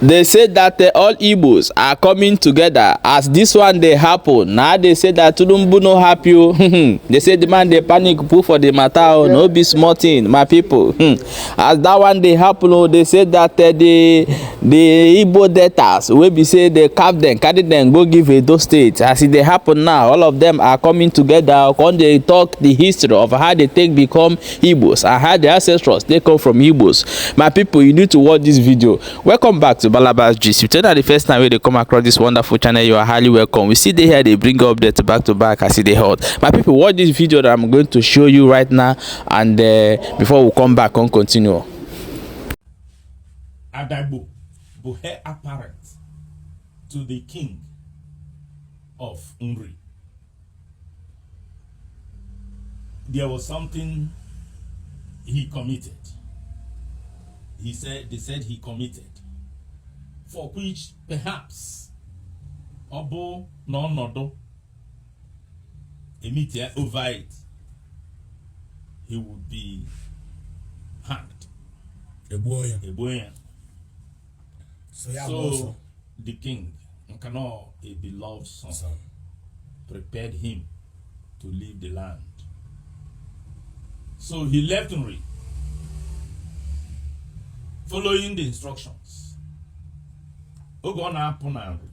They say that all Igbos are coming together as this one dey happen. Na they say that Tinubu no happy o. They say the man dey panic put for the matter o. No be small thing, my people. As that one dey happen o, they say that the Igbo debtors wey be say they carve them, carry them go give Edo State. As e dey happen now, all of them are coming together, come dey talk the history of how they take become Igbos and how their ancestors take come from Igbos. My people, you need to watch this video. Welcome back to Balabas Gist. If today na the first time wey dey come across this wonderful channel, you are highly welcome. We see dey here dey bring update back to back as e dey hot. My people, watch this video that I'm going to show you right now, and before we come back and continue. Adagbo bụ heir apparent to the king of Nri. There was something he committed. He said, they said he committed, for which perhaps ọ bụ na ọnọdụ emitie over it, he would be hanged. Egbuo ya. Egbuo ya. So ya gba ọsọ. So the king, Nkano, a beloved son, Son. prepared him to leave the land. So he left Nri, following the instructions. Oge ọ na-apụ na Nri,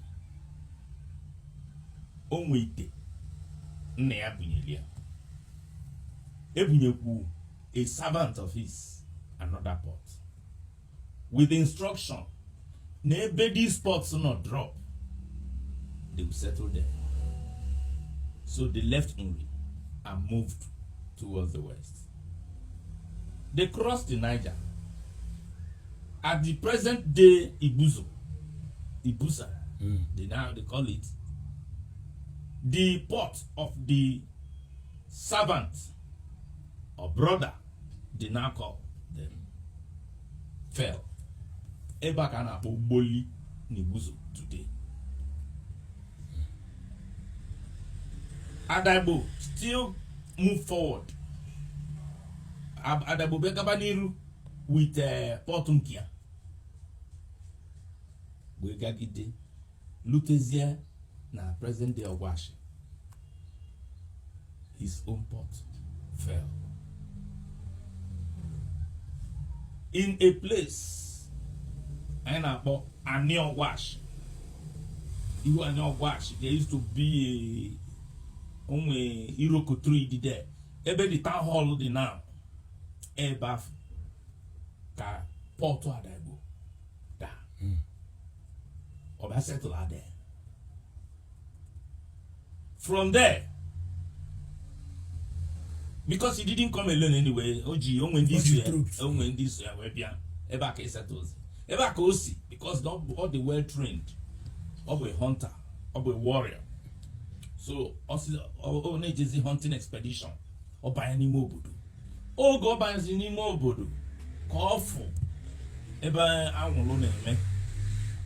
o nwe ite nna ya bunyere ya. Ebunyekwu a servant of his another pot with the instruction na ebe these pots nọ drop, they will settle there. So they left Nri and moved towards the west. They crossed the Niger at the present day Ibuzo, Ibusa, they now they call it, the pot of the servant or brother they now call them fell. Ebe a ka a na-akpọ Ugboli na Ibuzo today. Adagbo still move forward. Adagbo bịa gaba n'iru with pot nke ya wee gagide lutezie na present day Ogwashi. His own pot fell in a place anyị na-akpọ Ani Ogwashi. Ihu Ani Ogwashi, there used to be a onwe iroko tree dị there, ebe the town hall dị now. Ebe ahụ ka pot Adagbo daa. Ọ bịa settle there. From there, because he didn't come alone anyway, o ji onwe ndị O ji so ya, troops. Onwe ndị so ya wee bịa ebe a ka e settles, ebe a ka o si, because ọ dị well trained, ọ bụ a hunter, ọ bụ a warrior. So ọ sị ọ na-ejezi hunting expedition, ọ banye n'ime obodo. Oge ọ banyezi n'ime obodo ka ọ fụ ebe anwụrụ na-eme,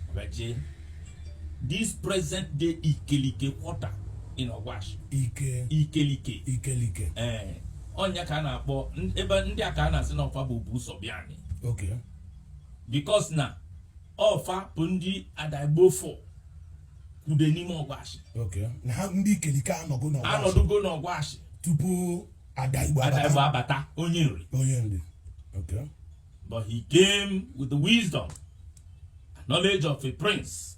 ọ bịa jee this present day Ikelike quarter in Ogwashi. Ike. Ikelike. Ikelike. Ee, ọnya ka a na-akpọ ebe ndị a ka a na-asị na ọfa bụ ụsọ bịa anyị, because na ọfa bụ ndị Adagbo fọ kwude n'ime Ogwashi. Okay, na ha ndị Ikelike anọgo n'Ogwashi. Anọdụgo n'Ogwashi tupu Adaigbo Adagbo abata. Abata onye Nri. Onye Nri, okay. But he came with the wisdom and knowledge of a prince.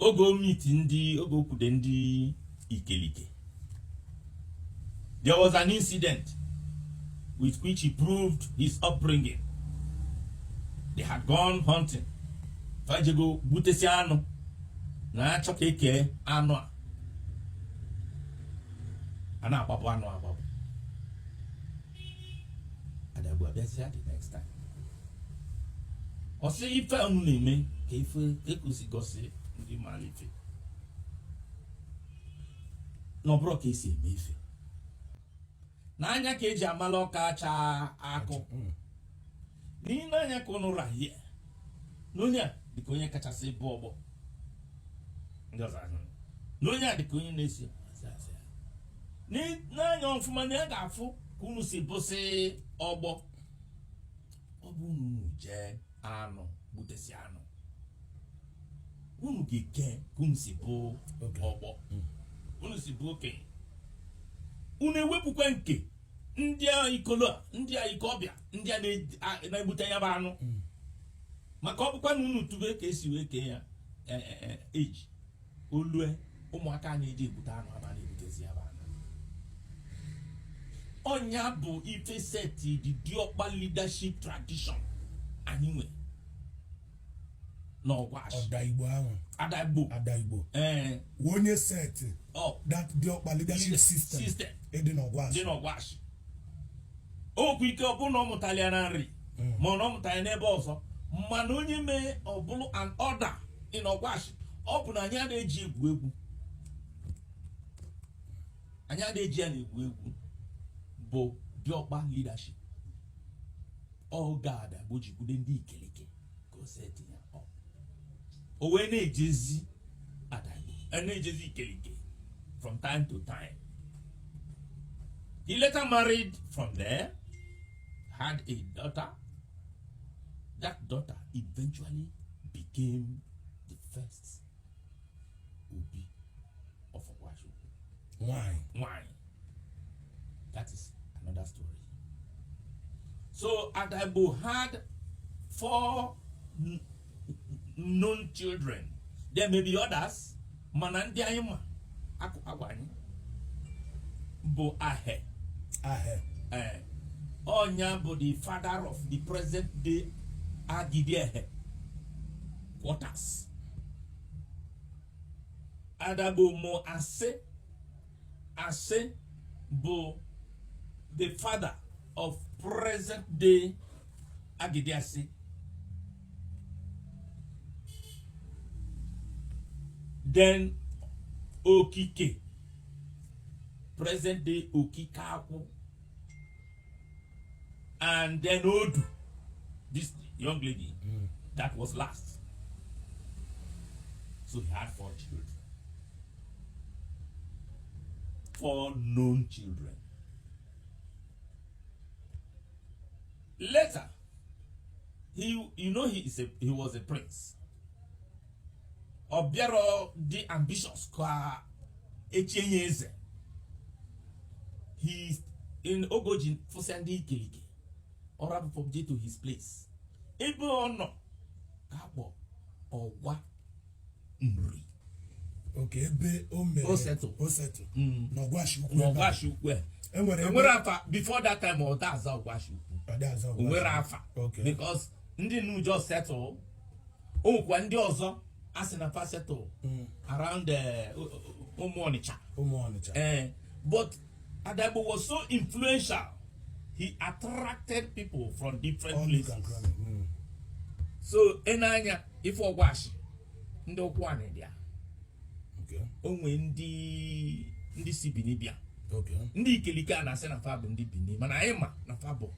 Oge o meet ndị, oge o kwude ndị Ikelike, there was an incident with which he proved his upbringing. They had gone hunting, fajego gbutesi anụ na achọ ka eke anụ a a na-agbapụ anụ agbapụ. Adagbo abịazịa the next time, ọ sị ife unu na-eme ka ife ekusi gosi ndị maara ife na ọ bụrụ ka esi eme ife n'anya ka eji amala ọka acha akụ n'ile anya ka unu rahie na onye a dịka onye kachasị bụ ọgbọ ndị ọzọ ahụ, na onye a dịka onye na-esi asị asị ya. N'anya ọfụma na ya ga-afụ ka unu si bụsị ọgbọ. Ọ bụ unu jee anụ Gbutesi anụ, unu ga-eke ka unu si bụ ọgbọ, unu si bụ okenye. Unu ewepụkwa nke ndị a ikolo a, ndị a ike ọbịa, ndị a na-egbute ya bụ anụ, maka ọ bụkwa na unu tube ka esi wee kee ya, eji olue ụmụaka a na-eji egbute anụ ama na-egbutezi ya bụ anụ. Ọnya bụ ife set the diọkpa leadership tradition anyị nwe n'Ọgwashi. Ọda Igbo ahụ. Adagbo. Ada Igbo. Ee. Onye set ọ that diọkpa leadership system system ịdị n'Ọgwashi. Dị n'Ọgwashi. Okwu ike, ọ bụrụ na ọ mụtara ya na nri, ma ọ na ọ mụtara ya n'ebe ọzọ, mana onye mee ọ bụrụ an order in Ọgwashi, ọ bụ na anyị adịghị eji egwu egwu, anyị adịghị eji ya na egwu egwu, bụ diọkpa leadership. Oge Adagbo jikwude ndị ikelike ka o set ya up, o wee na-ejezi Adagbo, na-ejezi ikelike from time to time. He later married from there, had a daughter. That daughter eventually became the first Obi of Ogwashi. Nwanyị. Nwanyị. That is another story. So Adagbo had four known children. There may be others, mana ndị anyị ma agwa anyị bụ Ahe. Ahịa. Ọnya bụ the father of the present day Agidiehe quarters. Adagbo mụ Ase. Ase bụ the father of present day Agidiase. Then Okike, present day Okike, and then Odu, this young lady that was last. So he had four children, four known children. Later, he you know he is a he was a prince. Ọ bịara dị ambitious ka echie ya eze. He in ogoji fụsịa ndị ikelike, ọ rapụ je to his place ebe ọ nọ ka akpọ Ọgwa Nri. Oke ebe o mere. O settle. O settle n'Ọgwashi Ukwu ebe a. N'Ọgwashi Ukwu a. Enwere ebe- Enwere afa before that time, ọ da aza Ọgwashi Ukwu. Ọ dị aza O Ọgwashi. nwere afa because ndị nu just settle. O nwekwa ndị ọzọ a sị na fa settle around ụmụ Ọnịcha. Ụmụ Ọnịcha. But Adagbo was so influential, he attracted people from different All look places. and cranny. So ị na-anya ife Ọgwashi, ndị ụkwụ anị dị ya. O nwee ndị si Bini bịa. Ndị ikelike a na-asị na fa bụ ndị Bini, mana anyị ma na fa bụ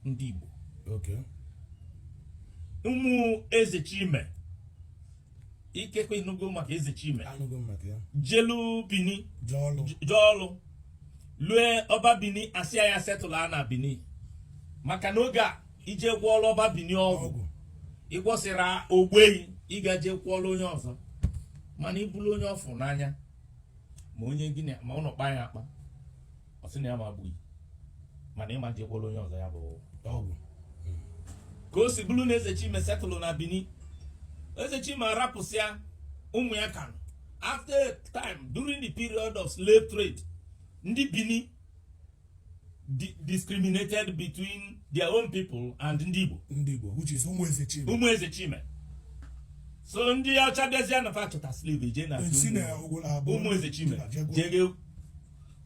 ndị Igbo. Ụmụ Eze Chime, ikekwe ịnụgo maka Eze Chime. Anụgo m maka ya. Jelu Bini. Jee ọlụ. Jee ọlụ lue ọba Bini, asị ya settle a na Bini, maka na oge a ije gwọọlụ ọba Bini ọgwụ, ọgwụ, ịgwọsịra ogbeyi, ịga jee kwụọlụ onye ọzọ, mana ibulu onye ọfụ n'anya, ma onye gịnị ma ụnụ kpaa ya akpa, ọ sị na ya ma gbuyi, mana ịma jee kwụọlụ onye ọzọ ya bụ ọgwụ. Ka o si bụrụ na Eze Chime settle na Bini, Eze Chime arapụsịa ụmụ ya ka nọ. After a time, during the period of slave trade, ndị Bini discriminated between their own people and ndị Igbo. Ndị Igbo, which is ụmụ Eze Chime. Ụmụ Eze Chime. So ndị ọcha bịazịa na fa chọta slave, eje na esi na abụ ụmụ Eze Chime jege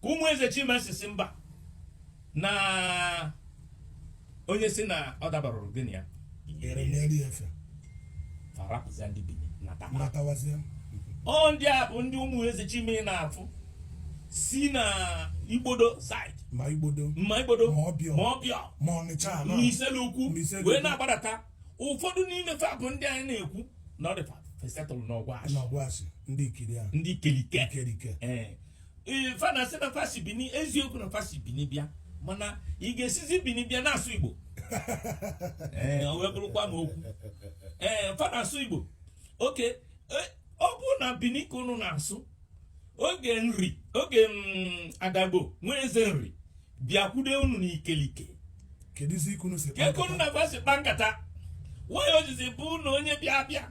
ka ụmụ Eze Chime sisi mba na onye si na ọ dabara gịnị ya. Ere n'elu efe. Farapụzia ndị Bini natakwa. Natawazie. Ọ ndị a bụ ndị ụmụ Eze Chime na-afụ si na Igbodo side. Ma Igbodo. Ma Igbodo. Ma Ọbịọ. Ma Ọbịọ. Ma Ọnịcha anọ. Ma Iselukwu. Ma Iselukwu. Wee na-agbadata. Ụfọdụ n'ime fa bụ ndị anyị na-ekwu na ọ dịfa fesettle n'Ọgwashi. N'Ọgwashi, ndị ikiri a. Ndị kelike. Ikerike. Ee, fa na asị na fa si Bini. Eziokwu na fa si Bini bịa, mana ị ga-esizi Bini bịa na-asụ Igbo? Ee, o wee bụrụkwa m okwu. Ee, fa na-asụ Igbo. Okay, ọ bụrụ na Benin ka unu na-asụ oge Nri, oge Adagbo nwee eze Nri bịakwude unu n'ikelike, Kedụzi ike unu si ka ego nna fa si kpa nkata nwanyị ojizi bụ na onye bịa bịa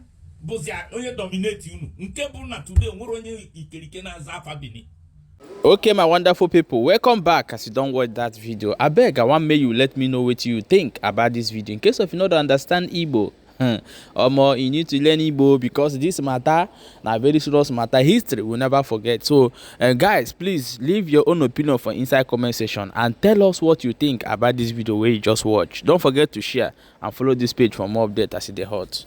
bụzi onye dominate unu, nke bụ na today nwere onye Ikerike na-aza afa Benin. Okay, my wonderful people, welcome back. As you don watch that video, abeg, I wan make you let me know wetin you think about this video. In case of you no dey understand Igbo, omo, you need to learn Igbo, because this matter na very serious matter. History will never forget. So guys, please leave your own opinion for inside comment section and tell us what you think about this video wey you just watch. Don't forget to share and follow this page for more updates as e dey hot.